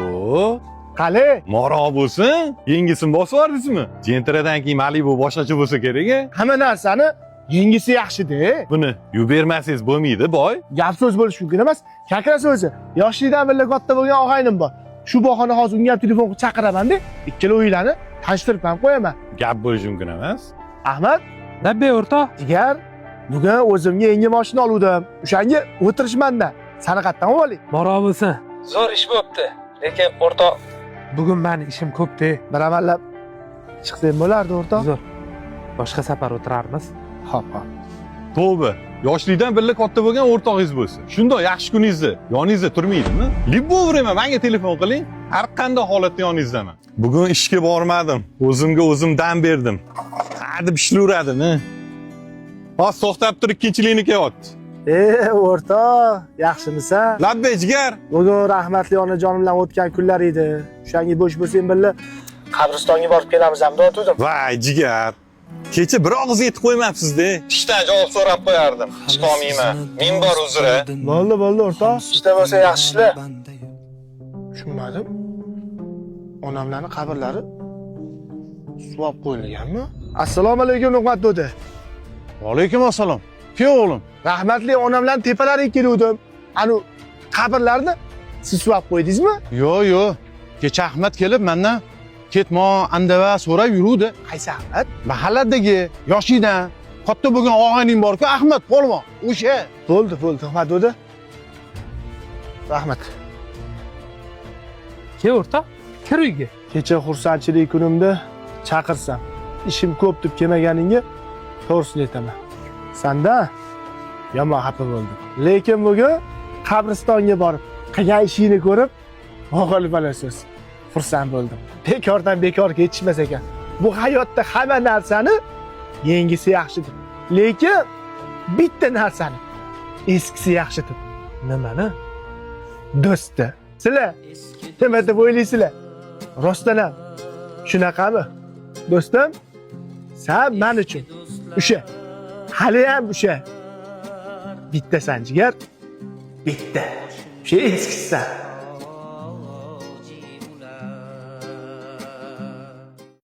O, Qali? moro bo'lsin. Yengisini bosib yubordingizmi? Jentradan keyin Malibu boshqacha bo'lsa kerak a? Hamma narsani yengisi yaxshi-da. Buni yuvib bermasangiz bo'lmaydi, boy. Gap so'z bo'lishi mumkin emas. Kakras o'zi. Yoshlikdan birga katta bo'lgan og'aynim bor. Shu bahona hozir unga ham telefon qilib chaqiraman-da. Ikkala uylarni tanishtirib ham qo'yaman. Gap bo'lishi mumkin emas. Ahmad, Labbay, o'rtoq. Jigar, bugun o'zimga yangi mashina oluvdim. O'shanga o'tirishmanda. Sani qayerdan oling? Moro bo'lsin. Zo'r ish bo'pti. Lekin o'rtoq, bugun mani ishim ko'p-da. Bir amallab chiqsang bo'lardi, o'rtoq. Zo'r. Boshqa safar o'tirarmiz. Xo'p, xo'p. Tavba. Yoshlikdan birga katta bo'lgan o'rtog'ingiz bo'lsin. Shundoq yaxshi kuningizda yoningizda turmaydimi? Любой время menga telefon qiling. Har qanday holatda yoningizdaman. Bugun ishga bormadim. O'zimga o'zim dam berdim. Ha deb ishlayveradim. Hozir to'xtab tur, ikkinchi kelyapti. E, o'rtoq, yaxshimisan? Labbay, jigar. Bugun rahmatli onajonim bilan o'tgan kunlar edi. O'shanga bo'sh bo'lsang birga qabristonga borib kelamiz ham deb. Vay, jigar. Kecha bir og'iz yetib qo'ymabsiz-da. Ishdan javob so'rab qo'yardim. Chiqolmayman. Minbar uzra. Bo'ldi, bo'ldi, o'rtoq. Ishda bo'lsa yaxshi ishla. Tushunmadim. Onamlarning qabrlari suvab qo'yilganmi? Assalomu alaykum, Nuqmat do'di. Alaykum assalom. Ke o'g'lim? Rahmatli onamlarning tepalariga keluvdim. Anu qabrlarni siz suvab qo'ydingizmi? Yo'q, yo'q. Kecha Ahmad kelib mendan ketmon, andava so'rab yuruvdi. Qaysi Ahmad? Mahalladagi yoshingdan katta bo'lgan og'ayning bor-ku, Ahmad polvon. O'sha. Bo'ldi, bo'ldi, Nuqmat do'di. Rahmat. Ke, o'rtoq, kir uyga. Kecha xursandchilik kunimda chaqirsam, ishim ko'p deb kelmaganingga to'g'risini aytaman. Sanda yomon xafa bo'ldim. Lekin bugun qabristonga borib, qilgan ishingni ko'rib, o'g'il bola so'z. Xursand bo'ldim. Bekordan bekor ketishmas ekan. Bu hayotda hamma narsani yengisi yaxshidir. Lekin bitta narsani eskisi yaxshidir. Nimani? Do'sti. Sizlar nima deb o'ylaysizlar? Rostdan ham shunaqami? Do'stim, san men uchun o'sha hali ham o'sha bittasan, jigar. Bitta. O'sha eskisisan.